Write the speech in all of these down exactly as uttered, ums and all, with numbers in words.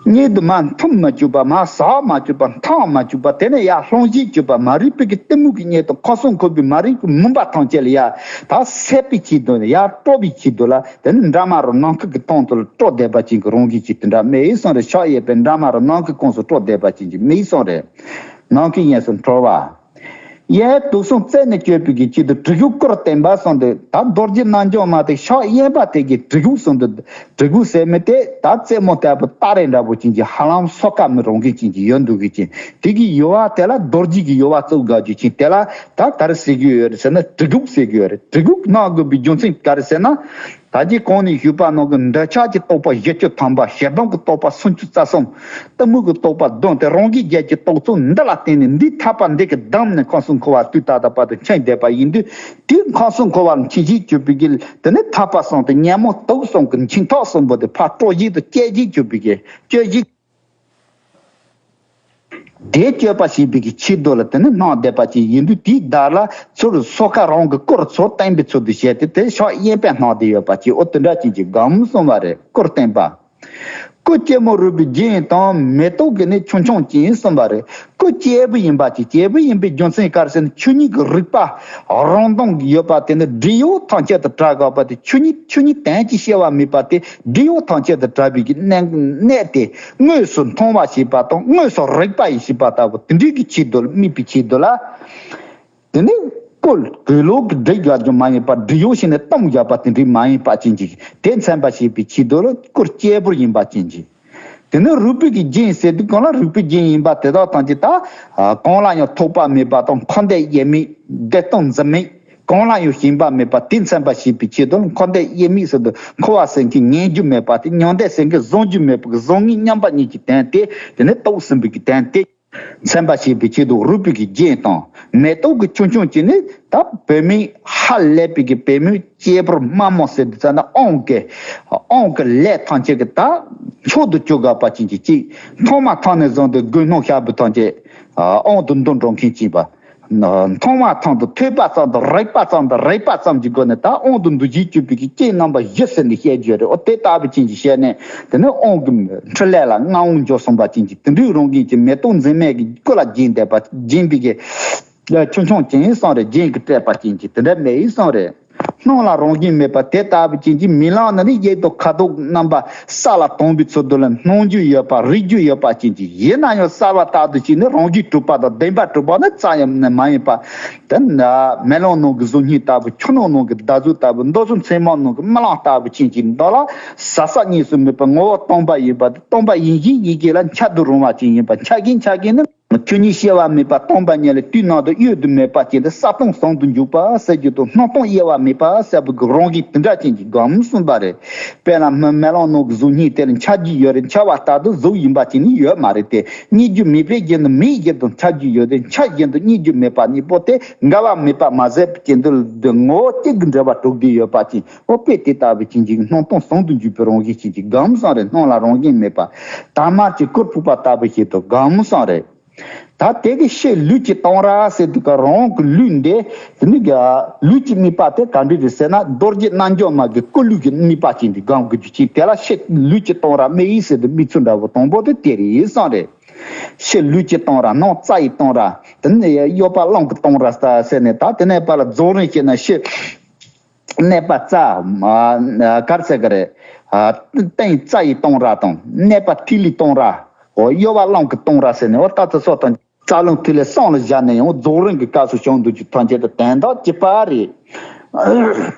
གཉེན་དུ་མ་འཐུམ་མ་བཅུག་པ། མ་ཟ་མ་བཅུག་པ། འཐུང་མ་བཅུག་པ། དེ་ནས་ཡར་སློང་བཞིན་བཅུག་པ། མ་རིག་པའི་གི་གཏི་མུག་གི་གཉེན་དུ་ཁ་སང་འཁོར་བའི་མ་རིག་པའི་མུན་པ་ཐམས་ཅད་ལ་ཡར་ད་སེལ་བའི་ཆེད་དུ་ཡར་སྤྲོ་བའི་ཆེད་དུ་ལ། དེ་ནི་འདྲ་མ་རུ་ནམ་མཁའ་གི་སྟེང་དུ་ལ་སྤྲོ་བསྡད་པ་ཅན་གྱི་རང་བཞིན་ཅིག་དེ་འདྲ་མེད་ཡིན་སོང་རེད། ཕྱག་གཡས་པས་འདྲ་མ་རུ་ནམ་མཁའི་ཁོངས་སུ་སྤྲོ་བསྡད་པ་ཅན་གྱི་མེད་ཡིན་སོང་རེད། ནམ་མཁའི་གཡས་སུ་འཁོར་བ། གཡས་དུག་གསུམ་རྩད་ནས་གཅོད་པའི་གི་ཆེད་དུ་གྲི་གུག་དཀུར་བརྟེན་པ་གསུངས་ཏེ། ད་རྡོ་རྗེ་རྣལ་འབྱོར་མ་དེ་ཕྱག་གཡས་པ་དེ་གི་གྲི་གུག་གསུངས་ཏེ། གྲི་གུག་ཟེར་མི་དེ་ད་རྩེ་མོ་ལྟ་བུ་སྟ་རེ་འདྲ་པོ་ཅན་གྱི་ཧ་ལམ་སོ་ཀ་མི་རང་གི་ཅན་གྱི་ཡོད་འདུག་གི་ཅན། དེ་གི་ཡུ་བ་དེ་ལ་རྡོ་རྗེ་གི་ཡུ་བ་བཙུགས་དགའ་རྒྱུ་ཅན། དེ་ལ་ད་ག་རེ་ཟེར་གི་ཡོད་རེད་ཟེར་ན། གྲི་གུག་ཟེར་གི་ཡོད་རེད། གྲི་གུག་གནང་དགོས་པའི་རྒྱུ་མཚན་ག་རེ་ཟེར་ན། ད་ཅི་གོང་ནས་ཞུས་པ་ནང་གི་འདོད་ཆགས་ཀྱི་རྟོག་པ་བཞི་བཅུ་ཐམ་པ། ཞེ་སྡང་གི་རྟོག་པ་སུམ་ཅུ་རྩ་གསུམ། གཏི་མུག་གི་རྟོག་པ་བདུན་དེ་རང་གི་རྒྱལ་གྱི་རྟོག་ཚོགས་འདི་ལ་བརྟེན་ནས། འདིའི་ཐར་པ་འདི་གི་བསྡམས་ནས་ཁམས་གསུམ་འཁོར་བ་དུས་ད་ལྟ་བར་དུ་འཁྱམས་བསྡད་པ་ཡིན་དུས། དེའི་ཁམས་གསུམ་འཁོར་བ་ལ་འཁྱམས་ཤིང་གྱུར་པའི་གི་དེ་ནི་ཐར་པ་གསུམ་དེ་ཉོན་མོངས་དུག་གསུམ་གྱི་འཆིང་ཐག་གསུམ་པོ་དེ་ཕར་དཀྲོག་བཞིན་དུ་བཅད་བཞིན་གྱུར་པའི་གི་བཅད་བཞིན། དེ་གཅོད་པ་བྱེད་པའི་གི་ཆེད་དུ་ལ་དེ་ནི་གནང་བསྡད་པ་ཅིག་ཡིན་དུས། དེའི་བདག་ལ་ཚུར་སོ་ཁ་རང་གི་དཀུར་ཚུར་བརྟེན་པའི་ཚུལ་དུ་བྱས་ཏེ། དེ་ཕྱག་གཡས་པས་གནང་བསྡད་ཡོད་པ་ཅིག་འོ་དེ་འདྲ་ཅན་གྱི་སྒོམ་གསུངས་པ་རེད། དཀུར་བརྟེན་པ། སྐུ་སྐྱེད་མོས་རུས་པའི་རྒྱན་དང་། མེ་ཏོག་གི་ནི་ཆུང་ཆུང་ཅན་གསུངས་པ་རེད། སྐུ་སྐྱེས་བུ་ཡིན་པ་ཅིག་སྐྱེས་བུ་ཡིན་པའི་རྒྱུ་མཚན་ག་རེ་ཟེར་ན། ཆོས་ཉིད་ཀྱི་རིག་པ་རང་སྟོང་གི་ཡོད་པ་དེ་ནི་བགྲེས་ཡོལ་ཐམས་ཅད་དུ་གྲགས་དགོས་པ་དེ། ཆོས་ཉིད་ཆོས་ཉིད་དོན་གྱི་སྐྱེ་བ་མེད་པ་དེ་བགྲེས་ཡོལ་ཐམས་ཅད་དུ་གྲགས་པའི་གི་གནས་གནས་དེ་དངོས་སུ་མཐོང་བ་ཞེས་པ་དང་། དངོས་སུ་རིག་པ་ཡིས་ཞེས་པ་ལྟ་བུ་དེ་འདྲའི་གི་ཆེད་དུ་དམིགས་པའི་ཆེད་དུ་ལ། དེ་ནི་སྐུ་གོས་ལོག་གི་སྒྲིག་དགོས་རྒྱུ་མ་ཡིན་པར། བགྲེས་ཡོལ་བྱས་ནས་གཏུམ་དགོས་པ་དེ་འདྲའི་མ་ཡིན་པ་ཅན་གྱི་དེ་མཚོན་པར་བྱེད་པའི་ཆེད་དུ་ལ། སྐུ་སྐྱེས་བུ་ཡིན་པ་ཅན་གྱི། དེ་ནི་རུས་པའི་གི་རྒྱན་ཟེར་དུས་གང་ལ་རུས་པའི་རྒྱན་ཡིན་པ་དེ་དག་ཐམས་ཅད་ད་གང་ལ་ཡང་ཐོགས་པ་མེད་པ་དང་། འཁོར་འདས་དབྱེར་མེད་བདེ་སྟོང་འཛིན་མེད་གང་ལ་ཡང་ཞེན་པ་མེད་པ་དེ་མཚོན་པར་བྱེད་པའི་ཆེད་དུ། འཁོར་འདས་དབྱེར་མེད་ཟེར་དུས་འཁོར་བ་ཟེར་མཁན་ཉན་རྒྱུ་མེད་པ་དེ། མྱང་འདས་ཟེར་མཁན་བཟུང་རྒྱུ་མེད་པ་གི་བཟང་ངན་མཉམ་པ་ཉིད་ཀྱི་དོན་དེ། དེ་ནི་རྟོགས་ཟིན་པའི་གི་དོན་དེ། མཚོན་པར་བྱེད་པའི་ཆེད་དུ་རུས་པའི་གི་རྒྱན་དང་། མེ་ཏོག་གི་ཆུང་ཆུང་ཅན་ནི་ད་བུད་མེད་ཧ་ལས་པའི་གི་བུད་མེད་སྐྱེས་བུ་དམར་མོ་ཟེར་དུས་ཙ་ན་དབང་གི་དབང་གི་ལས་ཐམས་ཅད་ཀྱི་ད་མཆོག་ཏུ་གྱུར་དགོས་པ་ཅན་གྱི་གཅིག་མཐོང་མ་ཐག་ནས་བཟུང་སྟེ་རྒུད་ནོར་ཤ་བུ་ཐམས་ཅད་དབང་དུ་འདུ་འགྲོ་མཁན་གཅིག་པ། མཐོང་བ་ཙམ་དང་ཐོས་པ་ཙམ་དང་རེག་པ་ཙམ་དང་རེག་པ་ཙམ་གྱི་སྒོ་ནས་ད་དབང་དུ་འདུ་བྱེད་གྱུར་པའི་གི་རྐྱེན་རྣམ་པ་བཞི་ཟེར་ནས་བཤད་རྒྱུ་རེད། འོ་དེ་ལྟ་བུ་ཅན་གྱི་བཤད་ནས་དེ་ནི་དབང་གི་འཕྲིན་ལས་ལ་མངའ་དབང་འབྱོར་སོང་བ་ཅན་གྱི་དེ་འདྲའི་རང་བཞིན་གྱི་མེ་ཏོག་འཛིན་མེད་ཀྱི་སྐུ་ལ་བརྒྱན་བསྡད་པ་བརྒྱན་པའི་གི་ཆུང་ཆུང་ཅན་གསུངས་རེད། རྒྱན་གྱིས་སྤྲས་པ་ཅན་གྱི་དེ་འདྲ་མེད་ཡིན་གསུངས་རེད། སྣང་ལ་རང་བཞིན་མེད་པ་དེ་ལྟ་བུ་ཅན་གྱི་མི་ལང་ན་ནི་གཡས་དང་ཁ་དོག་རྣམ་པ་ས་ལ་དྭངས་པའི་ཚུལ་དུ་ལ་སྣང་རྒྱུ་ཡོད་པ་རིག་རྒྱུ་ཡོད་པ་ཅན་གྱི་ཡིན་ན་ཡང་གསལ་བ་ལྟར་དུ་ཅིག་ནི་རང་རྒྱུད་གྲུབ་པ་དང་བདེན་པ་གྲུབ་པ་ནི་རྩ་ཡང་མ་ཡིན་པ། དེ་ན་མེ་ལོང་ནང་གི་གཟུགས་བརྙན་ལྟ་བུ། ཆུ་ནང་ནང་གི་ཟླ་གཟུགས་ལྟ་བུ། མདོ་གཟུགས་མཚན་མ་ནང་གི་རྨི་ལམ་ལྟ་བུ་ཅན་གྱི་མདོ་ལ་ཟག་ཟག་གཉིས་སུ་མེད་པའི་ངོ་བོ་སྟོང་པ་ཡིན་པ་དེ། སྟོང་པ་ཡིན་བཞིན་ཡིན་གྱི་ལ་འཆར་དུ་རུང་བ་ཅན་ཡིན་པ། འཆར་གྱིན་འཆར་གྱིན་ནི། ཆོས་ཉིད་སྐྱེ་བ་མེད་པ་སྟོང་པ་ཉིད་ལ་དུས་ནང་དུ་གཡོལ་དུ་མེད་པ་ཅན་དུ་ས་སྟོང་ཟུང་དུ་འཇུག་པ་ཟེར་རྒྱུ་དང་སྣང་སྟོང་དབྱེ་བ་མེད་པ་ཟེར་བའི་གི་རང་བཞིན་དེ་འདྲ་ཅན་གྱི་སྒོམ་གསུངས་པ་རེད། དཔེར་ན་མེ་མེ་ལོང་ནང་གི་གཟུགས་བརྙན་དེ་ལ་འཆར་རྒྱུ་ཡོད་རེད། འཆར་བ་ལྟར་དུ་གཟུགས་ཡིན་པ་ཅན་ནི་ཡོད་མ་རེད་དེ། རྨི་རྒྱུ་མེད་པས་བཞིན་དུ་མེད་བཞིན་དུ་འཆར་རྒྱུ་ཡོད་དེ། འཆར་བཞིན་དུ་རྨི་རྒྱུ་མེད་པ་གཉིས་པོ་དེ་འགལ་བ་མེད་པ་མ་ཟད་པའི་ཅན་དུ་ངོ་བོ་གཅིག་གི་འབྲེལ་བ་གྲུབ་བསྡད་ཡོད་པ་ཅན། འོ་དཔེ་དེ་ལྟ་བུ་ཅན་གྱི་སྣང་སྟོང་ཟུང་དུ་འཇུག་པའི་རང་བཞིན་ཅན་གྱི་སྒོམ་གསུངས་རེད། སྣང་ལ་རང་བཞིན་མེད་པ། དར་དམར་གྱི་གུར་ཕུབ་པ་ལྟ་བུ་ཞིག་ཏུ་སྒོམ་གསུངས་རེད། ད་དེ་གི་ཕྱི་ལུས་ཀྱི་སྟོང་ར་ཟེར་དུས་ཀ་རང་གི་ལུས་འདི་དེ་ནི་ལུས་ཀྱི་དམིགས་པ་དེ་ག་འདྲ་རེད་ཟེར་ན། རྡོ་རྗེ་རྣལ་འབྱོར་མ་གི་སྐུ་ལུས་ཀྱི་དམིགས་པ་ཅན་དེ་སྒོམ་དགོས་རྒྱུ་ཅན། དེ་ལ་ཕྱི་ལུས་ཀྱི་སྟོང་ར་དམིགས་ཡུལ་ཟེར་དུས་དམིགས་ཚུལ་འདྲ་བོ་དང་པོ་དེ་དེ་རེད་གསུངས་རེད། ཕྱི་ལུས་ཀྱི་སྟོང་ར། ནང་རྩ་ཡི་སྟོང་ར། དེ་ནི་གཡོ་བ་རླུང་གི་སྟོང་ར་ཟེར་ནས། ད་དེ་ནས་ཕར་ལ་རྫོགས་རིམ་བྱས་ན་ཕྱི་གནས་པ་རྩ་ག་རེ་ཟེར་གི་རེད། སྟེང་རྩ་ཡི་སྟོང་ར་དང་། གནས་པ་ཐིག་ལེའི་སྟོང་ར། འོ་གཡོ་བ་རླུང་གི་སྟོང་ར་ཟེར་ནས། འོ་ད་དེ་ཚོ་དང་རྩ་རླུང་ཐིག་ལེ་གསུམ་ལ་བཞག་ནས་ཡང་རྫོགས་རིམ་གྱི་སྐབས་སུ་བྱུང་འདུག་རྒྱུ་ཐམས་ཅད་དུ་དོན་དག་གཅིག་པ་རེད།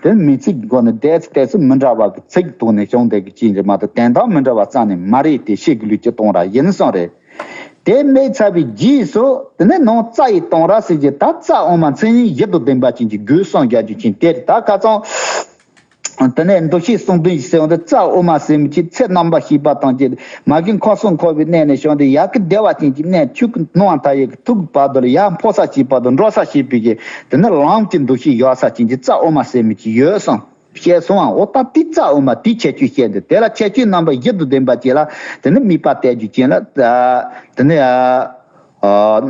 དེ་མིང་ཚིག་གི་སྒོ་ནས་བསྡད་ཚེ་བསྡད་ཚེ་མི་འདྲ་བ་གི་ཚིག་གི་ཐོག་ནས་བྱུང་བསྡད་ཀྱི་ཅན་རེད་མ་གཏོགས་དོན་དག་མི་འདྲ་བ་རྩ་ནས་མ་རེད་དེ། ཕྱི་གི་ལུས་ཀྱི་སྟོང་ར་ཡིན་གསུངས་རེད། དེ་དམིགས་ཚར་བའི་རྗེས་སུ་དེ་ནས་ནང་རྩ་ཡི་སྟོང་ར་ཟེར་གྱི་ད་རྩ་དབུ་མ་མཚན་ཉིད་བཞི་དང་ལྡན་པ་ཅན་གྱི་སྒོས་གསུངས་རྒྱག་རྒྱུ་ཅན་དེ་རེད། ད་ཁ་སང་དེ་ནས་མདོ་ཕྱི་གསུང་དོན་ཞིག་ཟེར་བ་འདི། རྩ་དབུ་མ་ཟེར་མི་ཅིག་ཚེ་རྣམ་པར་ཤེས་པ་དང་བཅས་མ་གི་ཁམས་གསུམ་འཁོར་བའི་གནས་ནས་བྱུང་སྟེ། ཡ་གི་བདེ་བ་ཅན་གྱི་གནས་ཆོས་ཀྱི་སྣང་བ་མཐའ་ཡས་ཀྱི་ཐུགས་ཀྱི་བར་དུ་ལ་ཡར་འཕོ་ས་བྱེད་པ་དང་འགྲོ་ས་བྱེད་པའི་གི་དེ་ནས་ལམ་གྱི་འདུ་ཤེས་ཡོད་ས་ཅན་གྱི་རྩ་དབུ་མ་ཟེར་མི་ཅིག་ཡོད་གསུངས། བཤད་སོང་ཨ། འོ་ད་དེ་རྩ་དབུ་མ་དེའི་ཁྱད་ཆོས་བཤད་འདུག་དེ་ལ་ཁྱད་ཆོས་རྣམ་པ་བཞི་དང་ལྡན་པ་ཅིག་ལ་དེ་ནི་དམིགས་པ་གཏད་རྒྱུ་ཅན་ལ། དེ་ནི་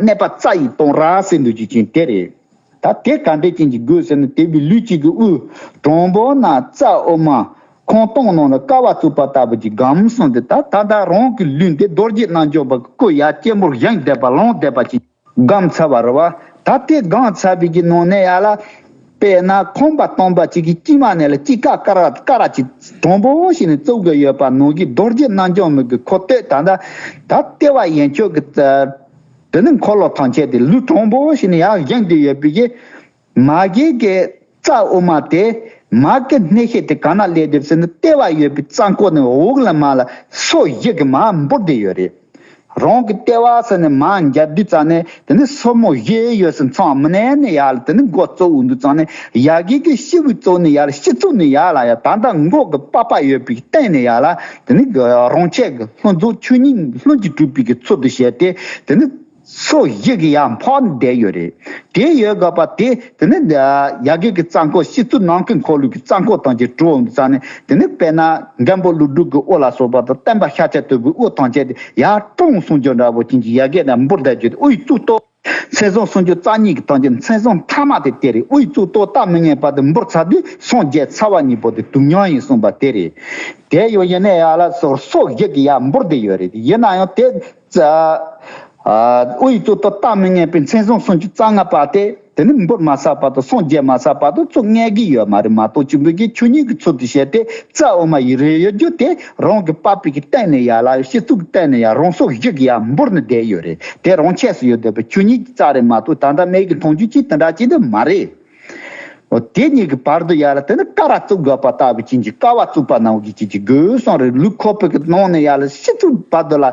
གནས་པ་རྩ་ཡི་སྟོང་ར་ཟེར་འདུག་རྒྱུ་ཅན་དེ་རེད། ད་དེ་ག་འདྲ་ཅན་གྱི་སྒོས་ཟེར་ན། དེ་བས་ལུས་གཅིག་གི་དབུས་དྲང་པོ་ན་རྩ་དབུ་མ་ ཁོང་སྟོང་ནང་ལ་ཀ་བ་བཙུགས་པ་ལྟ་བུ་ཅིག་སྒོམ་གསུངས་ཏེ། ད་ད་ལྟ་རང་གི་ལུས་འདི་རྡོ་རྗེ་རྣལ་འབྱོར་པ་གི་སྐུ་ཡ་སྐྱེ་འབུར་བཞེངས་བསྡད་པ་ལོངས་བསྡད་པ་ཅིག་སྒོམ་ཚར་བ་རེད་བ། ད་དེ་སྒོམ་ཚར་བའི་གི་ནང་ནས་ཡ་ལ། དཔེར་ན་ཁང་པ་སྟོང་པ་ཅིག་གི་དཀྱིལ་མ་ནས་ལ་དཀྱིལ་ཀ་ཀ་ར་ཀ་ར་ཅིག་དྲང་པོ་ཞིག་ནས་བཙུགས་དགོས་ཡོད་པ་ནང་གི་རྡོ་རྗེ་རྣལ་འབྱོར་མའི་གི་ཁོ་ལྟོས། ད་ད་ད་ལྟེ་བ་ཡན་ཆོད་ཀྱི་དེ་ནི་འཁོར་ལོ་ཐམས་ཅད་དེ་ལུས་དྲང་པོ་ཞིག་ནས་ཡར་བཞེངས་བསྡད་ཡོད་པའི་གི་མ་གི་གི་རྩ་དབུ་མ་དེ། མ་གི་སྣེ་ཤེལ་དེ་ག་ན་སླེབས་དེ་ཟེར་ན། ལྟེ་བ་ཡོད་པའི་རྩ་འཁོར་ནི་འོག་ལ་མ་ལ་སོ་བཞི་གི་མར་འབུར་བསྡད་ཡོད་རེད། རང་གི་ལྟེ་བ་ཟེར་ནས་མར་འཇག་དུས་ཙ་ནས་དེ་ནི་སོར་མོ་བཞི་ཡོད་ཟེར་མཚམས་མི་ནས་ནས་ཡར་ལ་དེ་ནི་མགོ་བཙུགས་འོང་དུས་ཙ་ནས། ཡ་གི་གི་སྤྱི་བོའི་གཙུག་ནས་ཡར་ལ་སྤྱི་གཙུག་ནས་ཡར་ལ་ཡ། ད་ལྟ་མགོ་གི་པགས་པ་ཡོད་པའི་སྟེང་ནས་ཡར་ལ་དེ་ནི་རང་ཆས་ཀྱི་ལྷུན་རྫོགས་ཆོས་ཉིད་ལྷུན་གྱིས་གྲུབ་པའི་གི་ཚུལ་དུ་བྱས་ཏེ། དེ་ནི་སོ་བཞི་གི་ཡར་འཕགས་ནས་བསྡད་ཡོད་རེད། དེ་ཡོད་དགོས་པ་དེ་དེ་ནི་ཡ་གི་གི་རྩ་འཁོར། སྤྱི་གཙུག་ནང་གི་འཁོར་ལོ་གི་རྩ་འཁོར་ཐམས་ཅད་གྲུབ་འོང་དུས་ཙ་ནས། དེ་ནི་དཔེར་ན་མགོན་པོ་ཀླུ་སྒྲུབ་ཀྱི་དབུ་ལ་སོགས་པ་དང་། སྟོན་པ་ཤཱཀྱ་ཐུབ་པའི་དབུ་ཐམས་ཅད་དེ་ཡར་དྲང་གསུང་རྒྱུ་འདྲ་པོ་ཅན་གྱི་ཡ་གི་ནས་འབུར་བསྡད་རྒྱུ་དེ། དབུའི་གཙུག་ཏོར་མཚན་བཟང་སུམ་ཅུ་རྩ་གཉིས་ཀྱི་ཐམས་ཅད། མཚན་བཟང་ཐ་མ་དེ་དེ་རེད། དབུའི་གཙུག་ཏོར་བལྟ་མི་ཉན་པ་དེ་འབུར་ཚར་དུས་སངས་རྒྱས་ཚར་བ་གཉིས་པོ་དེ་དུས་མཉམ་ཡིན་གསུངས་པ་དེ་རེད། དེ་ཡོད་ཡིན་ནའི་ཡ་ལ་སོ་སོ་བཞི་གི་ཡར་འབུར་བསྡད་ཡོད་རེད། ཡིན་ན་ཡང་དེ། ཨ། དབུའི་གཙུག་ཏོར་བལྟ་མི་ཉན་པའི་མཚན་བཟང་སུམ་ཅུ་རྩ་ལྔ་པ་དེ། དེ་ནི་འབུར་མ་ཚར་བར་དུ་སངས་རྒྱས་མ་ཚར་བར་དུ་བཙུགས་ཉན་གི་ཡོད་མ་རེད། མ་གཏོགས་ཆེན་པོའི་གི་ཆོས་ཉིད་ཀྱི་ཚུལ་དུ་བྱས་ཏེ། རྩ་དབུ་མ་ཡི་རེ་ཡོད་རྒྱུ་དེ་རང་གི་པགས་པའི་གི་སྟེང་ནས་ཡར་ལ། སྤྱི་གཙུག་སྟེང་ནས་ཡར། རང་སོ་བཞི་གི་ཡར་འབུར་ནས་བསྡད་ཡོད་རེད། དེ་རང་ཆས་སུ་ཡོད་བསྡད་པའི་ཆོས་ཉིད་ཀྱི་རྩ་རེད་མ་གཏོགས། ད་ལྟ་མིག་གིས་མཐོང་རྒྱུ་ཅིག་དེ་འདྲ་ཅིག་དེ་མ་རེད། འོ། དེ་གཉིས་ཀྱི་བར་དུ་ཡར་ལ་དེ་ནི་ཀ་ར་བཙུགས་དགོས་པ་ལྟ་བུ་ཅན་གྱི། ཀ་བ་བཙུགས་པ་ནང་བཞིན་ཅན་གྱི་སྒོམ་གསུངས་རེད། ལུས་ཁོག་པའི་གི་ནང་ནས་ཡར་ལ་སྤྱི་གཙུག་བར་དུ་ལ་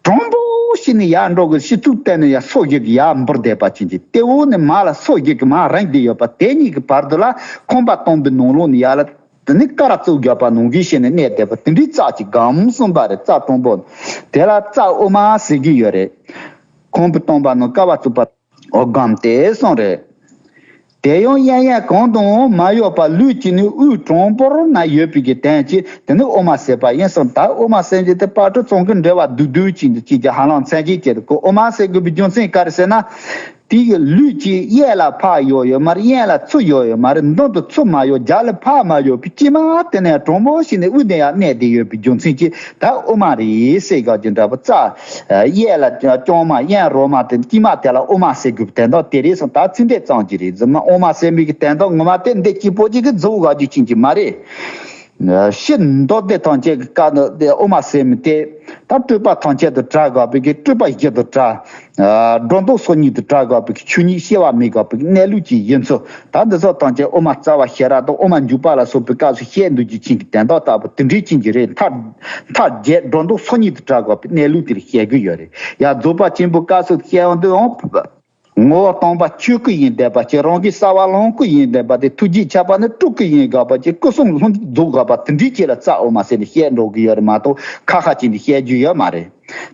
དྲང་པོ་ཞིག་ནས་ཡར་འགྲོ་གི། སྤྱི་གཙུག་སྟེང་ནས་ཡར་སོ་བཞི་གི་ཡར་འབུར་བསྡད་པ་ཅན་གྱི། ལྟེ་བ་ནས་མར་ལ་སོ་བཞི་གི་མར་རིང་བསྡད་ཡོད་པ། དེ་གཉིས་ཀྱི་བར་དུ་ལ་ཁང་པ་སྟོང་པའི་ནང་ལོགས་ནས་ཡར་ལ་དེ་ནི་ཀ་ར་བཙུགས་དགོས་པ་ནང་བཞིན་བྱས་ནས་གནས་བསྡད་པ་དེ་འདྲའི་རྩ་ཅིག་སྒོམ་གསུངས་པ་རེད། རྩ་དྲང་པོ། དེ་ལ་རྩ་དབུ་མ་ཟེར་གྱི་ཡོད་རེད། ཁང་པ་སྟོང་པ་ནང་ཀ་བ་བཙུགས་པ། འོ། སྒོམ་སྟེ་གསུངས་རེད། དེ་ཡང་གཡས་གཡོན་གང་དུའང་མ་གཡོགས་པར་ལུས་ཀྱི་ནི་དབུས་དྲང་པོར་ན་ཡོད་པའི་གི་དོན་གྱིས་དེ་ནི་དབུ་མ་ཟེར་བ་ཡིན་གསུངས། ད་དབུ་མ་ཟེར་རྒྱུ་དེ་དཔལ་སྤྲུལ་ཚང་གི་འགྲེལ་པ་བསྡུས་བསྡུས་ཅིག་འདི་ཅིག་ཀྱང་ཧ་ལམ་མཚན་གཞི་བཅད་དེ། ཁོ་དབུ་མ་ཟེར་དགོས་པའི་རྒྱུ་མཚན་ག་རེ་ཟེར་ན། དེ་ཡི་ལུས་ཀྱི་གཡས་ལ་ཕར་གཡོགས་ཡོད་མ་རེད། གཡོན་ལ་ཚུར་གཡོགས་ཡོད་མ་རེད། མདུན་དུ་ཚུར་མ་གཡོགས། རྒྱབ་ལ་ཕར་མ་གཡོགས་པའི་དཀྱིལ་མ་དེ་ནས་དྲང་པོ་ཞིག་ནས་དབུས་ནས་ཡར་གནས་བསྡད་ཡོད་པའི་རྒྱུ་མཚན་གྱིས་ད་དབུ་མ་རེད་ཟེར་དགོས་རྒྱུ་འདྲ་པོ། རྩ་གཡས་ལ་རྐྱང་མ་གཡོན་རོལ་མ་དེ་དཀྱིལ་མ་དེ་ལ་དབུ་མ་ཟེར་དགོས་པའི་དོན་དག་དེ་རེད་གསུངས། ད་ཚིག་འདི་ཙམ་གྱིས་རེད། རྫུན་མ་དབུ་མ་ཟེར་མི་གི་དོན་དག་ངོ་མ་དེ་འདི་གཅིག་པོ་གཅིག་གིས་རྫོགས་དགོས་རྒྱུ་ཅན་གྱི་མ་རེད། ཕྱི་མདོ་སྡེ་ཐམས་ཅད་ཀྱི་བཀའ་ནི་དེ་དབུ་མ་ཟེར་མི་དེ། ད་སྤྲུལ་པ་ཐམས་ཅད་དུ་གྲགས་དགོས་པའི་གི། སྤྲུལ་པ་བཞི་དུ་གྲགས། སྒྲོ་འདོགས་སོ་གཉིས་དུ་གྲགས་དགོས་པའི་གི། ཆོས་ཉིད་སྐྱེ་བ་མེད་དགོས་པའི་གི་གནས་ལུགས་ཀྱི་ཡིན་ཚུལ། ད་འདི་ཚོ་ཐམས་ཅད་དབུ་མ་རྩ་བ་ཤེས་རབ་དང་དབུ་མ་འཇུག་པ་ལ་སོགས་པའི་སྐབས་སུ་བཤད་འདུག་རྒྱུ་ཅན་གྱི་དོན་དག་ལྟ་བུ་དེ་འདྲའི་ཅན་གྱི་རེད། མཐར་མཐར་རྒྱས་སྒྲོ་འདོགས་སོ་གཉིས་དུ་གྲགས་དགོས་པའི་གནས་ལུགས་དེར་བཤད་ཀྱི་ཡོད་རེད། ཡང་རྫོགས་པ་ཆེན་པོའི་སྐབས་སུ་བཤད་འོང་དུས་འོང་། ངོ་བོ་སྟོང་པ་ཆོས་སྐུ་ཡིན་བསྡད་པ་ཅིག་རང་གི་རྩ་བ་ལོངས་སྐུ་ཡིན་བསྡད་པ་དེ། ཐུགས་རྗེ་ཆགས་པ་ནི་སྤྲུལ་སྐུ་ཡིན་དགོས་པ་ཅིག་སྐུ་གསུམ་ལྷུན་གྱིས་རྫོགས་དགོས་པ་དེ་འདྲའི་ཅིག་ལ་རྩ་དབུ་མ་ཟེར་ནས་བཤད་འགྲོ་གི་ཡོད་རེད་མ་གཏོགས་ཁ་ཁ་ཅིག་ནས་བཤད་རྒྱུ་ཡོད་མ་རེད།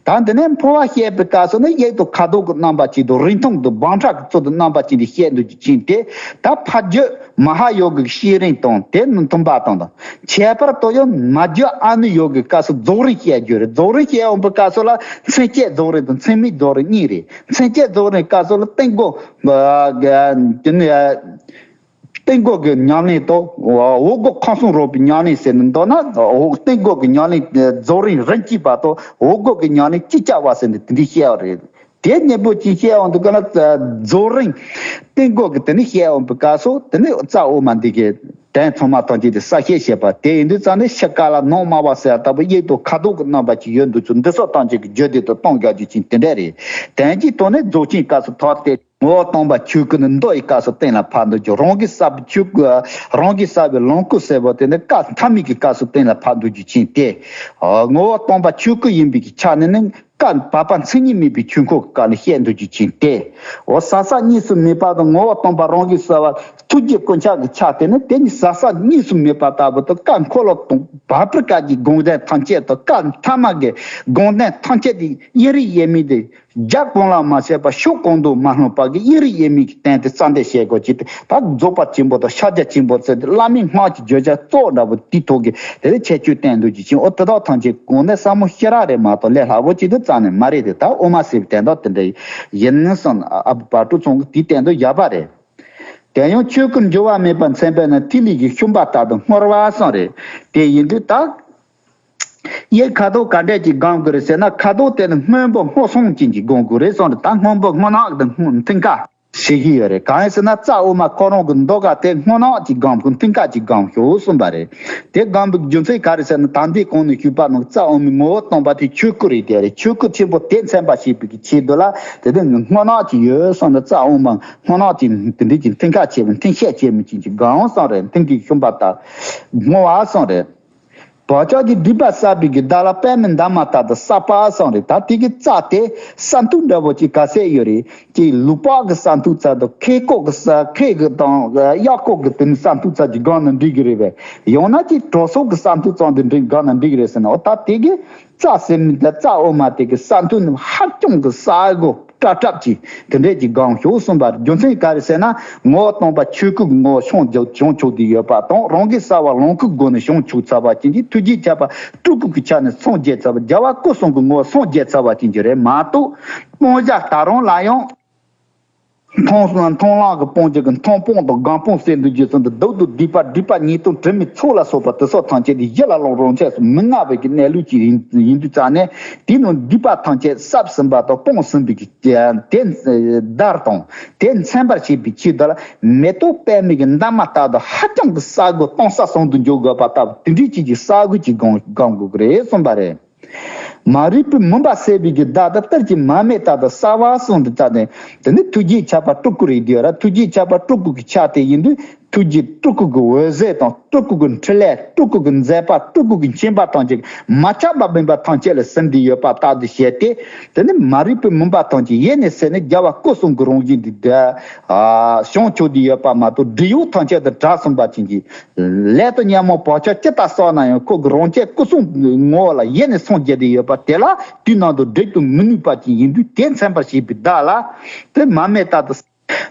ད་འདི་ནས་འཕོ་བ་བཤད་པའི་སྐབས་སུ་ནི་དབྱིག་ཏུ་ཁ་དོག་གི་རྣམ་པ་ཅིག་དང་། རིང་ཐུང་དུ་འབུམ་ཕྲག་གི་ཚུལ་དུ་རྣམ་པ་ཅིག་ནས་བཤད་འདུག་རྒྱུ་ཅན་དེ། ད་ཕ་རྒྱུད་མ་ཧཱ་ཡོ་གའི་ཤེས་རིག་དང་དེ་མཐུན་པ་དང་དང་། ཁྱད་པར་དུ་ཡང་མ་རྒྱུད་ཨ་ནུ་ཡོ་གའི་སྐབས་སུ་རྫོགས་རིམ་བཤད་རྒྱུ་རེད། རྫོགས་རིམ་བཤད་འོང་པའི་སྐབས་སུ་ལ་མཚན་བཅས་རྫོགས་རིམ་དང་མཚན་མེད་རྫོགས་རིམ་གཉིས་རེད། མཚན་བཅས་རྫོགས་རིམ་སྐབས་སུ་ལ་སྟེང་སྒོ། སྟེང་སྒོ་གི་ཉམས་ལེན་དང་འོག་སྒོ་ཁམས་གསུམ་རོལ་པའི་ཉམས་ལེན་ཟེར་ནས་འདོད་ན། འོག་སྟེང་སྒོ་གི་ཉམས་ལེན་རྫོགས་རིམ་རིམ་གྱིས་པ་དང་འོག་སྒོ་གི་ཉམས་ལེན་ཅིག་ཅར་བ་ཟེར་ནས་དེ་འདྲའི་བཤད་པ་རེད། དེ་གཉིས་པོ་ཅིག་བཤད་འོང་དུས་ག་ན་རྫོགས་རིམ་སྟེང་སྒོ་གི་དེ་ནི་བཤད་འོང་པའི་སྐབས་སུ་དེ་ནི་རྩ་དབུ་མ་འདི་གི་དོན་ཚང་མ་ཐམས་ཅད་དེ་གསལ་བཤད་བྱེད་པ་དེ་ཡིན་དུས་ཙང་ནི་ཕྱི་དཀར་ལ་ནང་དམར་བ་ཟེར་ལྟ་བུ་དབྱིག་ཏུ་ཁ་དོག་གི་རྣམ་པ་ཅིག་ཡོད་འདུག་ཚུལ་འདི་ཚོ་ཐམས་ཅད་ཀྱི་རྒྱུད་སྡེ་དུ་གཏོང་དགོས་རྒྱུ་ཅན་དེ་འདྲ་རེད། དོན་གྱི་ཐོག་ནས་རྫོགས་ཆེན་སྐབས་སུ་ཐོག་སྟེ། ངོ་བོ་སྟོང་པ་ཆོས་སྐུ་ནི་མདོ་ཡི་སྐབས་སུ་གཏན་ལ་ཕབ་འདུག་རྒྱུ། རང་གི་ས་བོན་ཆོས་སྐུ། རང་གི་ས་བོན་ལོངས་སྐུ་ཟེར་བ་དེ་ནི་སྐབས་ཐ་མའི་གི་སྐབས་སུ་གཏན་ལ་ཕབ་འདུག་རྒྱུ་ཅན་ཏེ། ངོ་བོ་སྟོང་པ་ཆོས་སྐུ་ཡིན་པའི་གི་ཆ་ནས་ནི་སྐབས་བར་པ་མཚན་ཉིད་མེད་པའི་ཆོས་འཁོར་གྱི་སྐབས་ལ་བཤད་འདུག་རྒྱུ་ཅན་ཏེ། འོ། ཟག་བཅས་གཉིས་སུ་མེད་པ་དང་། ངོ་བོ་སྟོང་པ་རང་གི་ས་བོན་ཐུགས་རྗེ་ཀུན་ཁྱབ་ཀྱི་ཆ་དེ་ནི་དེ་ནི་ཟག་བཅས་གཉིས་སུ་མེད་པ་ལྟ་བུ་དང་། སྐབས་འཁོར་ལོ་སྟོང་བར་པའི་སྐབས་ཀྱི་དགོངས་དོན་ཐམས་ཅད་དང་། སྐབས་ཐ་མ་གི་དགོངས་དོན་ཐམས་ཅད་དེ་དབྱིངས་རིག་དབྱེར་མེད་དེ། རྒྱབ་གང་ལ་མ་ཟད་པ་ཕྱོགས་གང་དུ་མ་ལྷུང་བ་གི་དབྱིངས་རིག་དབྱེར་མེད་ཀྱི་སྟེང་དུ་རྩ་འདོན་བྱེད་དགོས་ཀྱི་དེ། ད་རྫོགས་པ་ཆེན་པོ་དང་ཕྱག་རྒྱ་ཆེན་པོ་ཟེར་ཏེ་བླ་མའི་སྔགས་ཀྱི་བརྗོད་བྱ་གཙོ་བོ་འདྲ་པོ་དེའི་ཐོག་གི་དེ་ལས་ཁྱད་ཆོས་བསྟན་འདུག་རྒྱུ་ཅན། འོ། དེ་དག་ཐམས་ཅད་གོང་ནས་ཟབ་མོ་ཞེ་དྲག་རེད་མ་གཏོགས་ལས་སླ་པོ་ཅིག་ཏུ་རྩ་ནས་མ་རེད་དེ། ད་དབུ་མ་ཟེར་བའི་དོན་དག་དེ་འདྲ་ཡིན་གསུངས། ཨ་ཕ་དཔལ་སྤྲུལ་ཚང་གིས་དེའི་སྟེང་དུ་བཞག་པ་རེད། དེ་ཡང་ཆོས་སྐུར་འགྱུར་བ་མེད་པར་མཚན་པས་ན་ཐིག་ལེ་གི་ཤུན་པ་ལྟར་དུ་སྔོ་བ་གསུངས་རེད། དེ་ཡིན་དུས་ད། གཡས་ཁ་དོག་ག་འདྲས་ཀྱིས་སྒོམ་དགོས་རེད་ཟེར་ན། ཁ་དོག་དེ་ནི་སྔོན་པོ་སྔོ་སོང་ཅན་གྱིས་སྒོམ་དགོས་རེད་གསུངས་རེད། ད་སྔོན་པོ་སྔོ་ནག་དང་སྔོ་མཐིང་ག་ཞེས་ཀྱི་ཡོད་རེད། གང་ཡིན་ཟེར་ན་རྩ་འོག་མ་ཁོ་རང་གི་མདོག་ག་དེ་སྔོ་ནག་ཅིག་སྒོམ་དགོས། མཐིང་ག་ཅིག་སྒོམ་ཤོག་གསུངས་པ་རེད། དེ་སྒོམ་པའི་རྒྱུ་མཚན་ག་རེ་ཟེར་ན། ད་ལྟའི་གོང་ནས་ཞུས་པ་ནང་རྩ་འོག་མའི་ངོ་བོ་སྟོང་པ་དེ་ཆོས་སྐུ་རེད། དེ་རེད། ཆོས་སྐུ་ཆེན་པོ་དེ་མཚོན་པར་བྱེད་པའི་གི་ཆེད་དུ་ལ་དེ་དེ་སྔོ་ནག་ཅིག་ཡོད་གསུངས་ན། རྩ་འོག་མ་སྔོ་ནག་ཅིག་དེ་འདྲས་ཀྱི་མཐིང་ག་ཆེ་བའི་མཐིང་ཤས་ཆེ་མོ་ཅན་གྱི་སྒོམ་གསུངས་རེད། མཐིང་གི་ཤུན་པ་ལྟར་སྔོ་བ་གསུངས་རེད། བག་ཆགས་ཀྱི་སྒྲིབ་པ་བསགས་པའི་གི་བདག་ལ་པདྨའི་འདབ་མ་ལྟར་དུ་བསགས་པ་གསུངས་རེད། ད་དེ་གི་རྩ་དེ་ས་མཐུག་འདྲ་བོ་ཅིག་ག་ཚད་ཡོད་རེད། ཅིག་ལུག་པགས་ཀྱི་ས་མཐུག་ཙམ་དང་། ཁེ་ཀོག་གི་ས། ཁེ་གི་དང་གཡག་ཀོག་གི་དེ་ནི་ས་མཐུག་ཙམ་གྱིས་སྒོམ་ན་འགྲིག་གི་རེད་པས། ཡང་ན་ཅིག་གྲོ་སོག་གི་ས་མཐུག་ཙམ་དེ་འགྲིག་སྒོམ་ན་འགྲིག་གི་རེད་ཟེར་ན། འོ་ད་དེ་གི་རྩ་ཟེར་མི་དེ་རྩ་འོག་མ་དེ་གི་ས་མཐུག་ནི་ཧ་ཅང་གི་ས་སྒོ་ཀྲབ་ཀྲབ་ཀྱི་དེ་འདྲས་ཀྱི་སྒོམ་ཤོག་གསུངས་པ་རེད། རྒྱུ་མཚན་ག་རེ་ཟེར་ན། ངོ་བོ་སྟོང་པ་ཆོས་སྐུ་གི་ངོ་བོ་བྱང་རྒྱུ་བྱང་ཆུབ་ཏུ་ཡོད་པ་དང་། རང་གི་རྩ་བ་ལོངས་སྐུའི་སྒོ་ནས་བྱང་ཆུབ་ཚར་བ་ཅན་གྱི། ཐུགས་རྗེའི་ཆད་པ་སྤྲུལ་སྐུ་གི་ཆ་ནས་སངས་རྒྱས་ཚར་བ། རྒྱལ་བ་སྐུ་གསུམ་གྱི་ངོ་བོ་སངས་རྒྱས་ཚར་བ་ཅན་གྱི་རེད་མ་གཏོགས། སྤང་བྱ་ད་རུང་ལ་ཡང་མཐོང་མཐོང་ལམ་གྱི་སྤང་བྱ་གི་མཐོང་སྤང་དང་སྒོམ་སྤང་ཟེར་འདུག་རྒྱུ་ཚོ་འདི་སྡུག་སྡུག་སྡིག་པ་སྒྲིབ་པ་ཉེས་ལྟུང་དྲི་མའི་ཚོགས་ལ་སོགས་པ་དེ་སོགས་ཐམས་ཅད་དེ་གཞི་ལ་ལོངས་རང་ཆས་སུ་མི་མངའ་བའི་གི་གནས་ལུགས་ཅིག་ཡིན་ཡིན་དུས་ཙང་ནས། དེའི་ནང་སྡིག་པ་ཐམས་ཅད་བསགས་ཟིན་པ་དང་སྤངས་ཟིན་པའི་གི་དེ་བདར་དང་དེ་མཚོན་པར་བྱེད་པའི་ཆེད་དུ་ལ། མེ་ཏོག་པདྨའི་གི་འདབ་མ་ལྟར་དུ་ཧ་ཅང་གི་ས་སྒོ་སྟོང་ས་ཟུང་དུ་འཇུག་དགོས་པ་ལྟ་བུ་དེ་འདྲའི་ཅིག་གི་ས་སྒོ་ཅིག་སྒོམ་སྒོམ་དགོས་ཀྱི་རེད་གསུངས་པ་རེད། མ་རིག་པའི་མུན་པ་སེལ་བའི་གི་བདག་ཏུ་གཏེར་གྱི་མར་མེ་ལྟར་དུ་གསལ་བ་གསུངས་དུས་ཙང་ནས། དེ་ནི་ཐུགས་རྗེའི་ཆད་པ་སྤྲུལ་སྐུ་རེད་དེ་ཡོད་ར། ཐུགས་རྗེའི་ཆད་པ་སྤྲུལ་སྐུ་གི་ཆ་དེ་ཡིན་དུས། ཐུགས་རྗེ་སྤྲུལ་སྐུ་གི་འོད་ཟེར་དང་། སྤྲུལ་སྐུ་གི་འཕྲིན་ལས། སྤྲུལ་སྐུ་གི་མཛད་པ། སྤྲུལ་སྐུ་གི་མཁྱེན་པ་ཐམས་ཅད་མ་ཆགས་པ་སྨིན་པ་ཐམས་ཅད་ལ་ཟིན་ཏེ་ཡོད་པ་ལྟ་བུ་བྱས་ཏེ། དེ་ནི་མ་རིག་པའི་མུན་པ་ཐམས་ཅད་ཡེ་ནས་སེལ་ནས། རྒྱལ་བ་སྐུ་གསུམ་གྱི་རང་བཞིན་དེ་བདག་བྱང་ཆུབ་ཏུ་ཡོད་པ་མ་གཏོགས། སྒྲིབ་གཡོགས་ཐམས་ཅད་དང་བྲལ་སོང་བ་ཅན་གྱི། ལས་དང་ཉོན་མོངས་བག་ཆགས་ཇི་ལྟར་བསགས་ན་ཡང་། ཁོ་གི་རང་རྒྱལ་སྐུ་གསུམ་ངོ་བོ་ལ་ཡེ་ནས་སངས་རྒྱས་ཏེ་ཡོད་པ་དེ་ལ་དུས་ནམ་དུ་སྒྲིབ་ཏུ་མི་ནུས་པ་ཅན་ཡིན་དུས། དེ་མཚོན་པར་བྱེད་པའི་བདག་ལ་དེ་མར་མེ་ལྟར་དུ།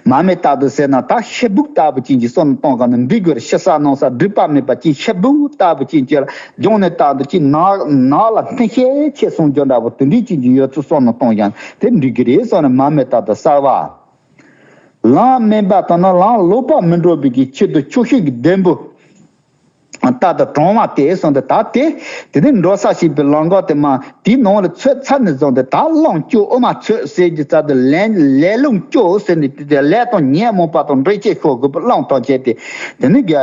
མར་མེ་ལྟར་དུ་ཟེར་ན། ད་ཤེལ་སྦུག་ལྟ་བུ་ཅན་གྱི་བསམ་བློ་གཏོང་ག་ནི་འདི་དགོས་རེད། ཕྱི་ས་ནང་ས་སྒྲིབ་པ་མེད་པ་ཅན། ཤེལ་སྦུག་ལྟ་བུ་ཅན་གྱི་ལ་སྦྱོང་ནས་ལྟ་འདི་ཅི་ནག་ནག་ལ་མཐིང་ཤས་ཆེ་སོང་རྒྱུ་འདྲ་བོ་དེ་འདྲའི་ཅན་གྱི་ཡོད་ཚུལ་བསམ་བློ་གཏོང་ཡང་དེ་འགྲིག་གི་རེད་བསམ་ནས། མར་མེ་ལྟར་དུ་གསལ་བ། ལམ་དམན་པ་དང་ནི་ལམ་ལོག་པར་མི་འགྲོ་བའི་གི་ཆེད་དུ་ཆོག་ཤེས་ཀྱི་ལྡེམ་པོ་ལྟར་དུ་དྲངས་པ་སྟེ་གསུངས་ཏེ། ད་དེ་དེ་ནས་འགྲོ་ས་ཞེས་པའི་ལམ་ཁ་དེ་མ་དེའི་ནང་ལ་ཚུད་ཚར་ནས་བཟུང་སྟེ། ད་རླུང་སྐྱོ་དབུ་མ་ཚུད་ཟེར་གྱི་ཚར་དུ་ལན་ལས་རླུང་སྐྱོ་ཟེར་ནས། དེ་ལས་དང་ཉོན་མོངས་པ་དང་འདྲེས་བྱེད་ཤོག་དགོས་པའི་རླུང་ཐམས་ཅད་དེ་དེ་ནི་རྒྱ་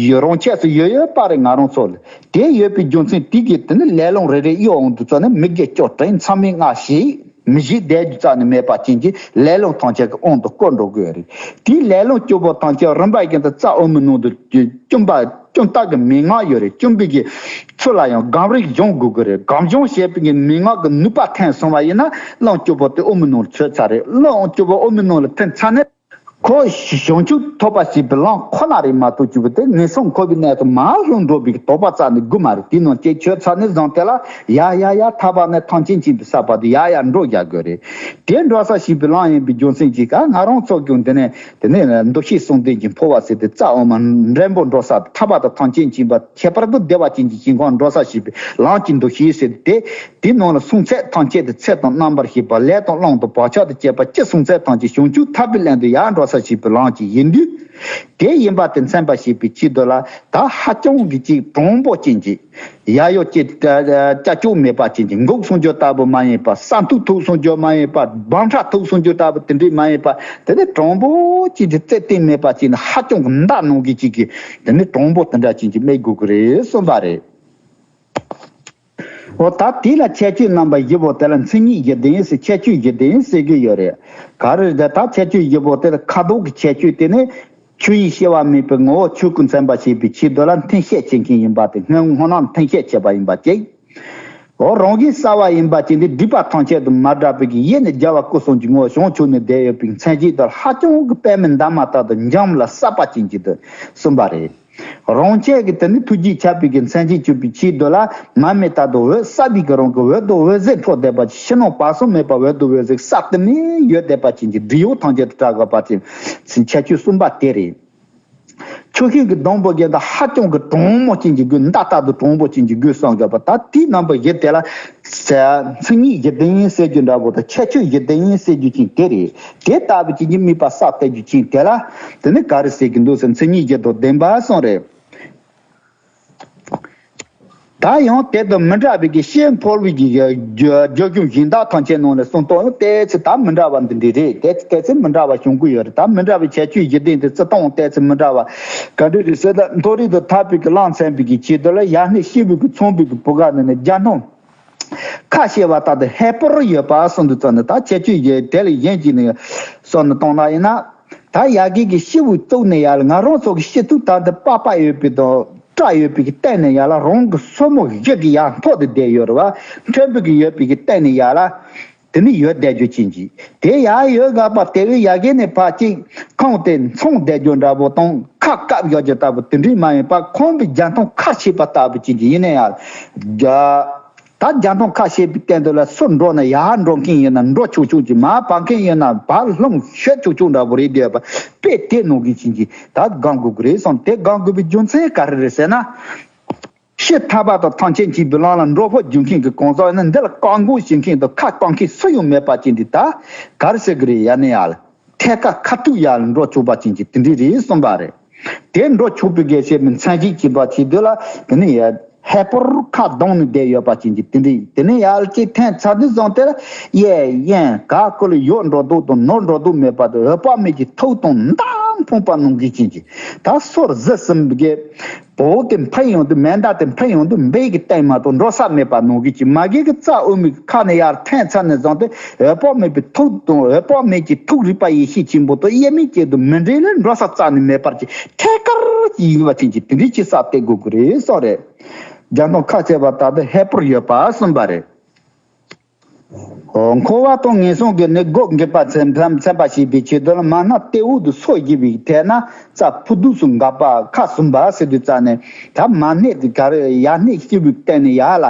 ཡུལ་རང་ཆས་སུ་ཡོད་ཡོད་པ་རེད། ང་རང་ཚོ་ལ་དེ་ཡོད་པའི་རྒྱུ་མཚན་དེ་གིས་དེ་ནི་ལས་རླུང་རེ་རེ་གཡོ་འོང་དུས་ཙམ་ནས། མི་དགེ་བཅུ་དྲན་མཚམས་མེད་ལྔ་ཞེས། མི་ཞིག་བསྡད་རྒྱུ་རྩ་ནས་མེད་པ་ཅན་གྱི་ལས་རླུང་ཐམས་ཅད་ཀྱི་དབང་དུ་བསྐུར་འགྲོ་དགོས་རེད། དེའི་ལས་རླུང་སྐྱོ་པོ་ཐམས་ཅད་རིམ་པ་བཞིན་དུ་རྩ་འོག་མའི་ནང་དུ་བཅུམ་པ། བཅུམ་ལྟ་གི་མན་ངག་ཡོད་རེད། བཅུམ་པའི་གི་ཚུལ་ལ་ཡང་སྒོམ་རིམ་སྦྱོང་དགོས་ཀྱི་རེད། སྒོམ་སྦྱོང་བྱེད་པའི་གི་མན་ངག་གི་ནུས་པ་ཐོན་སོང་བ་ཡིན་ན། རླུང་སྐྱོ་པོ་དེ་འོག་མའི་ནང་ལ་ཚུད་ཚར་རེད། རླུང་སྐྱོ་པོ་འོག་མའི་ནང་ལ་ཐོན་ཚར་ནས། ཁོ་བྱང་ཆུབ་ཐོབ་པ་ཞེས་པའི་ལམ་ཁོ་ན་རེད་མ་གཏོགས། སྐྱོ་པོ་དེ་ངན་སོང་འཁོར་བའི་གནས་སུ་མར་ལྷུང་འགྲོ་བའི་དོགས་པ་རྩ་ནས་དགོས་མ་རེད། དེ་ནང་སྐྱེས་ཆོད་ཚར་ནས་བཟུང་དེ་ལ་ཡ་ཡ་ཡ་ཐར་པ་ནི་ཐམས་ཅད་མཁྱེན་པའི་ས་བར་དུ་ཡ་ཡ་འགྲོ་རྒྱག་དགོས་རེད། དེ་འགྲོ་ས་ཞེས་པའི་ལམ་ཡིན་པའི་རྒྱུ་མཚན་གྱིས་ཀ་ང་རང་ཚོ་ཀྱང་དེ་ནས་དེ་ནས་འདུ་ཤེས་གསུམ་ལྡན་གྱི་འཕོ་བ་ཟེར་ཏེ། རྩ་འོག་མ་འབྲིང་པོ་འགྲོ་ས། ཐར་པ་དང་ཐམས་ཅད་མཁྱེན་པ། ཁྱད་པར་དུ་བདེ་བ་ཅན་གྱི་ཞིང་ཁམས་འགྲོ་ས་ཞེས་པའི་ལམ་གྱི་འདུ་ཤེས་ཟེར་ཏེ། དེའི་ནང་ལ་སོང་ཚད་ཐམས་ཅད་དེ་ཚད་དང་རྣམ་པར་ཤེས་པ། ལས་དང་རླུང་དང་བག་ཆགས་དང་བཅས་པ་ཅི་སོང་ཚད་ཐམས་ཅད་བྱང་ཆུབ་ཐར་པའི་ལམ་དུ་ཡར་འགྲོ་ས་ཞེས་པའི་ལམ་གྱི་ཡིན་དུས། དེ་ཡིན་པ་དེ་མཚོན་པར་བྱེད་པའི་ཆེད་དུ་ལ། ད་ཧ་ཅང་གི་ཅིག་དྲང་པོ་ཅན་གྱི། ཡ་ཡོ་ཅིག་ཀྱ་ཀྱོག་མེད་པ་ཅན་གྱི། འགུག་སོང་རྒྱུ་ལྟ་བུ་མ་ཡིན་པ། ས་མཐུག་ཐུག་སོང་རྒྱུ་མ་ཡིན་པ། སྦོམ་ཕྲ་ཐུག་སོང་རྒྱུ་ལྟ་བུ་དེ་འདྲས་མ་ཡིན་པ། དེ་ནི་དྲང་པོ་ཅན་གྱི་རྩེ་གཏིང་མེད་པ་ཅན་ནི། ཧ་ཅང་གི་མདའ་ནང་གི་ཅིག་གི་དེ་ནི་དྲང་པོ་དེ་འདྲ་ཅན་གྱི་སྨྲས་དགོས་ཀྱི་རེད་གསུངས་པ་རེད། འོ་ད་དེ་ལ་ཁྱད་ཆོས་རྣམ་པ་བཞི་པོ་དེ་ལ་མཚན་ཉིད་བཞི་ལྡན་ཟེར། ཁྱད་ཆོས་བཞི་ལྡན་ཟེར་གྱི་ཡོད་རེད། ག་རེ་རེད། ད་ཁྱད་ཆོས་བཞི་པོ་དེ་ལ་ཁ་དོག་གི་ཁྱད་ཆོས་དེ་ནི་ཆོས་དབྱིངས་སྐྱེ་བ་མེད་པའི་ངོ་བོ་ཆོས་སྐུ་མཚོན་པར་བྱེད་པའི་ཆེད་དུ་ལ་མཐིང་ཤས་ཆེ་མཁན་ཡིན་པ་དེ། སྔོན་སྔོ་ནག་མཐིང་ཤས་ཆེ་བ་ཡིན་པ་གཅིག་འོ་རང་གི་རྩ་བ་ཡིན་པ་ཅན་དེ་སྒྲིབ་པ་ཐམས་ཅད་དུ་མ་བསྒྲགས་པའི་གི་ཡེ་ནས་རྒྱལ་བ་སྐུ་གསུམ་གྱི་ངོ་བོ་བྱང་ཆུབ་ནས་བསྡད་ཡོད་པའི་མཚན་ཉིད་དེ་ལ་ཧ་ཅང་གི་པདྨའི་འདབ་མ་ལྟར་དུ་འཇམ་ལ་གསལ་བ་ཅན་གྱི་དུ་གསུངས་པ་རེད། རང་ཆས་ཀྱི་དེ་ནི་ཐུགས་རྗེའི་ཆད་པའི་གི་མཚན་ཉིད་གྱུར་པའི་ཆེད་དུ་ལ། མར་མེ་ལྟར་དུ་འོད་གསལ་བའི་གི་རང་གི་འོད་དང་འོད་ཟེར་འཕྲོ་བསྡད་པ་ཅིག་ཕྱི་ནང་བར་གསུམ་མེད་པ་འོད་དང་འོད་ཟེར་གསལ་དུ་མེད་ཡོད་བསྡད་པ་ཅན་གྱི་སྒྲིབ་གཡོགས་ཐམས་ཅད་དུ་བྲལ་དགོས་པ་ཅན་ཁྱད་ཆོས་གསུམ་པ་དེ་རེད། ཆུ་ཤིང་གི་སྡོང་པོ་གི་ད་ཧ་ཅང་གི་གྲང་མོ་ཅན་གྱི་དགོས། མདའ་ལྟར་དུ་གྲང་པོ་ཅན་གྱི་དགོས་བསམ་དགོས་པ། ད་དེའི་རྣམ་པ་བཞི་དེ་ལ་ཟེར། མཚན་ཉིད་བཞི་ལྡན་ཟེར་རྒྱུ་འདྲ་པོ་དང་ཁྱད་ཆོས་བཞི་ལྡན་ཟེར་རྒྱུ་ཅན་དེ་རེད། དེ་ལྟ་བུ་ཅན་གྱི་དམིགས་པ་ས་བལྟ་རྒྱུ་ཅན་དེ་ལ་དེ་ནི་ག་རེ་ཟེར་གྱི་འདུག་ཟེར། མཚན་ཉིད་བཞི་དང་ལྡན་པ་གསུངས་རེད། ད་ཡང་དེ་དང་མི་འདྲ་བའི་གི་ཤེས་འཕོ་བའི་གི་རྒྱུ་རྒྱུ་རྒྱུ་གཞན་དག་ཐམས་ཅད་ནང་ནས་གསུངས་སྟངས་ཡང་ཏོག་ཙམ་ད་མི་འདྲ་བ་འདི་འདྲ་རེད། ཏོག་ཙམ་ཏོག་ཙམ་མི་འདྲ་བ་བྱུང་གི་ཡོད་རེད། ད་མི་འདྲ་བའི་ཁྱད་ཆོས་བཞི་ལྡན་དེ་བརྩི་སྟངས་ཏོག་ཙམ་མི་འདྲ་བ། ག་འདྲ་རེད་ཟེར་ན། མཐོ་རིས་དང་ཐར་པའི་གི་ལམ་མཚན་པའི་གི་ཆེད་དུ་ལ་ཡར་སྣེ་སྐྱེས་བུ་གི་ཚངས་པའི་གི་བུ་ག་ནས་ནས་རྒྱ་སྣང་ཁ་ཤས་པ་ལྟར་དུ་ཧས་པོར་ཡོད་པ་གསུངས་འདུག་ཙང་ནས། ད་ཁྱད་ཆོས་ཡོད་དེ་ལ་གཞན་གྱིས་ནས་གསུངས་ནས་བཏང་ན་ཡིན་ན། ད་ཡ་གི་གི་སྐྱེས་བུ་གཙུག་ནས་ཡར་ལ་ང་རང་ཚོ་གི་སྤྱི་ཚོགས་ལྟར་དུ་པགས་པ་ཡོད་པའི་དང་སྐྲ་ཡོད་པའི་གི་སྟེང་ནས་ཡར་ལ་རང་གི་སོར་མོ་བཞི་གི་ཡར་མཐོ་དུ་བསྡད་ཡོད་རེད་བ། མཐོན་པོ་གི་ཡོད་པའི་གི་སྟེང་ནས་ཡར་ལ་དེ་ནི་ཡོད་བསྡད་རྒྱུ་ཅན་གྱི་དེ་ཡར་ཡོད་དགོས་པ། དེ་བས་ཡ་གི་ནས་ཕར་གཅིག་ཁོང་དེ་མཚུངས་བསྡད་རྒྱུ་འདྲ་པོ་དང་ཁ་བཀབ་ཡོད་རྒྱུ་ལྟ་བུ་དེ་འདྲའི་མ་ཡིན་པ། ཁོང་གི་རྒྱ་མཐོང་ཁ་ཕྱེས་པ་ལྟ་བུ་ཅན་གྱི་ཡིན་ན་ཡང་རྒྱ། ད་རྒྱ་མཐོང་ཁ་ཕྱེས་པའི་སྟེང་དུ་ལ་སུ་འགྲོ་ན་ཡར་འགྲོ་མཁན་ཡིན་ན་འགྲོ་ཆོག་ཆོག་ཅིག་མར་བབས་མཁན་ཡིན་ན་བར་ལྷུང་ཤོར་ཆོག་ཆོག་འདྲ་པོ་རེད་འདོད་པ། དཔེ་དེ་ནང་གི་ཅན་གྱི་ད་སྒོམ་དགོས་ཀྱི་རེད་བསམ། དེ་སྒོམ་དགོས་པའི་རྒྱུ་མཚན་ག་རེ་རེད་ཟེར་ན། ཤེས་ཐར་པ་དང་ཐམས་ཅད་མཁྱེན་པའི་ལམ་ལ་འགྲོ་ཕོད་རྒྱུག་མཁན་གྱི་གང་ཟག་ཡིན་ན། འདི་ལ་བཀག་འགོག་བྱེད་མཁན་དང་ཁ་གཏོང་མཁན་སུ་ཡང་མེད་པ་ཅན་འདི། ད་ག་རེ་ཟེར་གི་རེད། ཡ་ནས་ཡར་ལ་ཐད་ཀར་ཁ་ཐུག་ཡར་ལ་འགྲོ་ཆོག་པ་ཅན་གྱི་དེ་འདྲ་རེད་གསུངས་པ་རེད། དེ་འགྲོ་ཆོག་པའི་གལ་ཆེ་མི་མཚན་གཞི་བྱེད་པ་བྱེད་དུས་ལ་དེ་ནི་ཡ་ཧས་པོར་ཁ་གདངས་ནས་བསྡད་ཡོད་པ་ཅན་གྱི་དེ་འདྲ། དེ་ནས་ཡར་ལ་ཅིག་ཐོན་ཚར་དུས་ཙང་དེ་ལ་གཡས་གཡོན་ག་ཀུ་ལ་ཡོད་འགྲོ་འདུག་དང་ནོར་འགྲོ་འདུག་མེད་པ་དང་། འོད་དཔག་མེད་ཀྱི་ཐུགས་དང་མདངས་ཕོངས་པ་ནང་གི་ཅན་གྱི་ད་སོར་བཟི་ཟིན་པའི་གི་བོ་དེ་འཕེན་ཡོང་དུས། མེ་མདའ་དེ་འཕེན་ཡོང་དུས་འབེན་གྱི་སྟེང་མ་གཏོགས་འགྲོ་ས་མེད་པ་ནང་གི་ཅི། མ་གི་གི་རྩ་དབུ་མའི་ཁ་ནས་ཡར་འཐེན་ཚར་ནས་བཟུང་སྟེ། འོད་དཔག་མེད་པའི་ཐུགས་དང་འོད་དཔག་མེད་ཀྱི་ཐུགས་རིག་པ་ཡེ་ཤེས་ཆེན་པོ་དང་དབྱེར་མེད་ཅན་དུ་མི་འབྲལ་ལས་འགྲོ་ས་རྩ་ནས་མེད་པར་གྱི་ཐད་ཀར་གྱི་ཡིན་པ་ཅན་གྱི་དེ་འདྲའི་ཅི་ས་སྟེ་དགོས་ཀྱི་རེད་གསུངས་རེད། རྒྱ་མཐོང་ཁ་ཕྱེས་པ་ལྟར་དུ་ཧས་པོར་ཡོད་པ་གསུངས་པ་རེད། འོ། འཁོར་བ་དང་ངན་སོང་གི་ནི་སྒོ་འབྱེད་པ་མཚན་མཚན་པ་ཞེས་པའི་ཆེད་དུ་ལ། མ་སྣ་ལྟེ་འོག་ཏུ་སོ་བཞི་པའི་ཐད་ན་རྩ་ཕུ་དུག་སུ་འགག་པ་ཁ་ཟུམ་པ་ཟེར་དུས་ཙ་ནས། ད་མ་སྣ་དེ་ག་རེ། ཡ་སྣེ་སྐྱེས་བུའི་སྟེང་ནས་ཡར་ལ་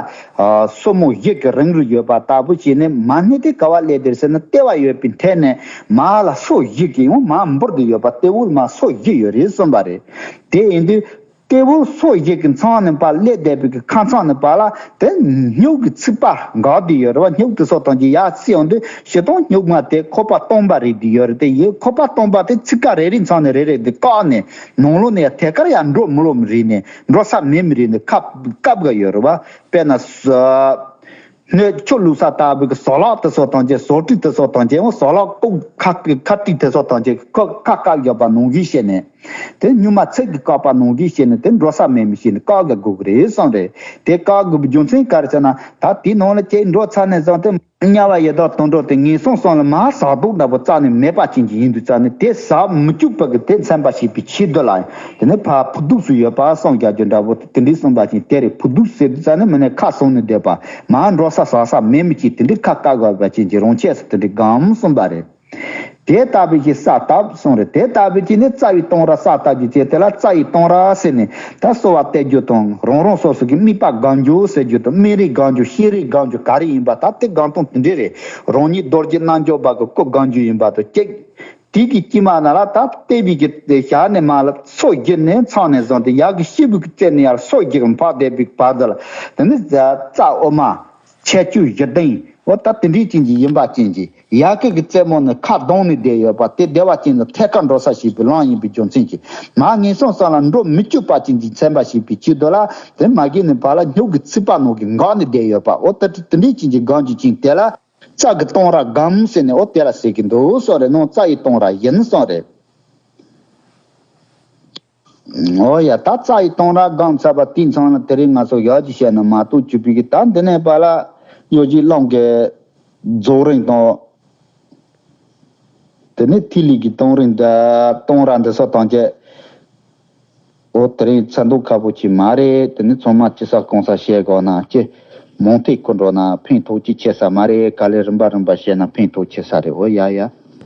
སོར་མོ་བཞི་གི་རིང་རུ་ཡོད་པ་ལྟ་བུ་བྱས་ནས། མ་སྣ་དེ་ག་བ་སླེབས་དེར་ཟེར་ན་ལྟེ་བ་ཡོད་པའི་ཐད་ནས་མར་ལ་སོ་བཞི་གི་ཡང་མར་འབུར་དུ་ཡོད་པ། ལྟེ་འོག་ལ་མར་སོ་བཞི་ཡོད་རེད་གསུངས་པ་རེད། དེ་ཡིན་དུས། ལྟེ་བ་སོ་བཞི་གི་མཚམས་ནས་ཕར་སླེབས་བསྡད་པའི་གི་ཁ་མཚམས་ནས་ཕར་ལ་དེ་སྨྱུག་གི་ཚིགས་པ་འགག་བསྡད་ཡོད་རེད་བ། སྨྱུག་དེ་ཚོ་དང་གཅིག་ཡར་བརྩིགས་ཡོང་དུས་སྤྱིར་བཏང་སྨྱུག་མ་དེ་ཁོག་པ་སྟོང་པ་རེད་བསྡད་ཡོད་རེད། དེ་ཡི་ཁོག་པ་སྟོང་པ་དེ་ཚིགས་ཀ་རེ་རེའི་མཚམས་ནས་རེ་རེ་དེ་བཀག་ནས་ནང་ལོགས་ནས་ཐད་ཀར་ཡར་འགྲོ་མི་ལོ་མི་རེད་ནས། འགྲོ་ས་མེད་མི་རེད་ནས་ཁ་བཀབ་ག་ཡོད་རེད་བ། དཔེར་ན་ས། སྣོད་ཆུ་བླུགས་ས་ལྟ་བུའི་གི་ཟོག་ལོག་དེ་ཚོ་དང་གཅིག་ཟོག་ཀྲི་དེ་ཚོ་དང་གཅིག་འོ། ཟོག་ལོག་ཀོ་ཁ་ཁ་ཀྲི་དེ་ཚོ་དང་གཅིག་ཁ་ཁ་བཀབ་ཡོད་པ་ནང་བཞིན་བྱས་ནས། དེ་སྨྱུག་མ་ཚིགས་ཀྱིས་བཀག་པ་ནང་བཞིན་བྱས་ནས། དེ་འགྲོ་ས་མེད་མི་བྱས་ནས་བཀག་ག་དགོས་ཀྱི་རེད་གསུངས་རེད། དེ་བཀག་དགོས་པའི་རྒྱུ་མཚན་ག་རེ་ཟེར་ན། ད་དེའི་ནང་ལ་ཁྱེད་འགྲོ་ཚར་ནས་བཟུང་སྟེ། དམྱལ་བ་ཡི་དྭགས་དུད་འགྲོ་དེ་ངན་སོང་གསུམ་ལ་མར་ཟག་འདུག་འདྲ་པོ་རྩ་ནས་མེད་པ་ཅན་གྱི་ཡིན་དུས་ཙ་ནས། དེ་ཟག་མི་བཅུག་པ་གི་དེ་མཚན་པ་ཞེས་པའི་ཆེད་དུ་ལ། དེ་ནས་ཕར་ཕུ་དུག་སུ་ཡོད་པ་གསུངས་རྒྱག་རྒྱུ་འདྲ་པོ་དེ་འདྲའི་གསུངས་པ་ཅན་དེ་རེད། ཕུ་དུག་ཟེར་དུས་ཙ་ནས་མི་ནས་ཁ་བཟུང་ནས་བསྡད་པ། མར་འགྲོ་ས་ཟག་ས་མེད་མི་ཅིག་དེ་འདྲའི་ཁ་བཀག་དགོས་པ་ཅན་གྱི་རང་ཆས་སུ་དེ་འདྲའི་སྒོམ་གསུངས་པ་རེད། དེ་ལྟ་བུའི་ཞིག་ས་བཏབ་གསུངས་རེད། དེ་ལྟ་བུའི་ཅིག་ནི་རྩ་བའི་གཏོང་ར་ས་བཏབ་རྒྱུ་བྱས། དེ་ལ་རྩ་བའི་གཏོང་ར་ཟེར་ནས་ད་གསོལ་བ་གཏད་རྒྱུ་དང་། རང་རང་སོ་སོ་གི་དམིགས་པ་སྒོམ་རྒྱུ་ཟེར་རྒྱུ་དང་། སྨན་རིགས་སྒོམ་རྒྱུ། སྤྱན་རས་སྒོམ་རྒྱུ་ག་རེ་ཡིན་པ། ད་དེ་སྒོམ་སྟངས་དེ་འདྲ་རེད། རང་ཉིད་རྡོ་རྗེ་རྣལ་འབྱོར་པ་གི་སྐུ་སྒོམ་རྒྱུ་ཡིན་པ་དང་གཅིག་དེ་གི་དཀྱིལ་མ་ན་ལ་ད་ལྟེ་བའི་གི་ཞལ་ནས་མར་ལ་སོ་བཞི་ནས་མཚམས་ནས་བཟུང་སྟེ་ཡ་གི་སྐྱེས་བུ་གི་རྩེ་ནས་ཡར་སོ་བཞི་གི་འཕགས་བསྡད་པའི་བར་དུ་ལ། དེ་ནི་རྩ་དབུ་མ་ཁྱད་ཆོས་བཞི་ལྡན། འོ་ད་དེ་འདྲའི་ཅན་གྱི་ཡིན་པ་ཅན་གྱི། ཡ་གི་གི་རྩེ་མོ་ནི་ཁ་གདངས་ནས་བསྡད་ཡོད་པ། དེ་བདེ་བ་ཅན་ལ་ཐད་ཀར་འགྲོ་ས་ཞེས་པའི་ལམ་ཡིན་པའི་རྒྱུ་མཚན་གྱིས། མར་ངན་སོང་གསུམ་ལ་འགྲོ་མི་བཅུག་པ་ཅན་གྱི་མཚན་པ་ཞེས་པའི་ཆེད་དུ་ལ། དེ་མ་གི་ནས་ཕར་ལ་སྨྱུག་གི་ཚིགས་པ་ནང་གི་འགག་ནས་བསྡད་ཡོད་པ། འོ་ད་དེ་འདྲའི་ཅན་གྱི་སྒོམ་རྒྱུ་ཅན་དེ་ལ། རྩ་གི་གཏོང་ར་སྒོམ་ཟེར་ནས་འོ་དེ་ལ་ཟེར་གྱི་འདུག་གསུངས་རེད། ནང་རྩ་ཡི་གཏོང་ར་བཞི་ནི་གསུངས་རེད། འོ་ཡ། ད་རྩ་ཡི་གཏོང་ར་སྒོམ་ཚར་བ་དེའི་མཚམས་ལ་དེ་རིང་ང་ཚོ་ཡག་ཅིག་བཤད་ན་མ་གཏོགས་བཅུ་པའི་གི། ད་འདི་ནས་ཕར་ལ་ཡོ་གི་བློ་གི་རྫོགས་རིམ་དང་། དེ་ནས་ཐིག་ལེ་གི་གཏོང་རིམ་འདི། གཏོང་ར་འདི་ཚོ་དང་བཅས། འོ་དེ་རིང་ཚ་མདོག་ཁ་པོ་ཅིག་མ་རེད། དེ་ནི་ཚང་མ་ཅི་ས་གང་ས་བཤད་དགོས་ན་ཅི། མང་ཐོས་ཁུར་འགྲོ་ན་ཕན་ཐོགས་ཅིག་ཆེ་ས་མ་རེད། ག་ལེ་རིམ་པ་རིམ་པ་བཤད་ན་ཕན་ཐོགས་ཆེ་ས་རེད། འོ་ཡ་ཡ།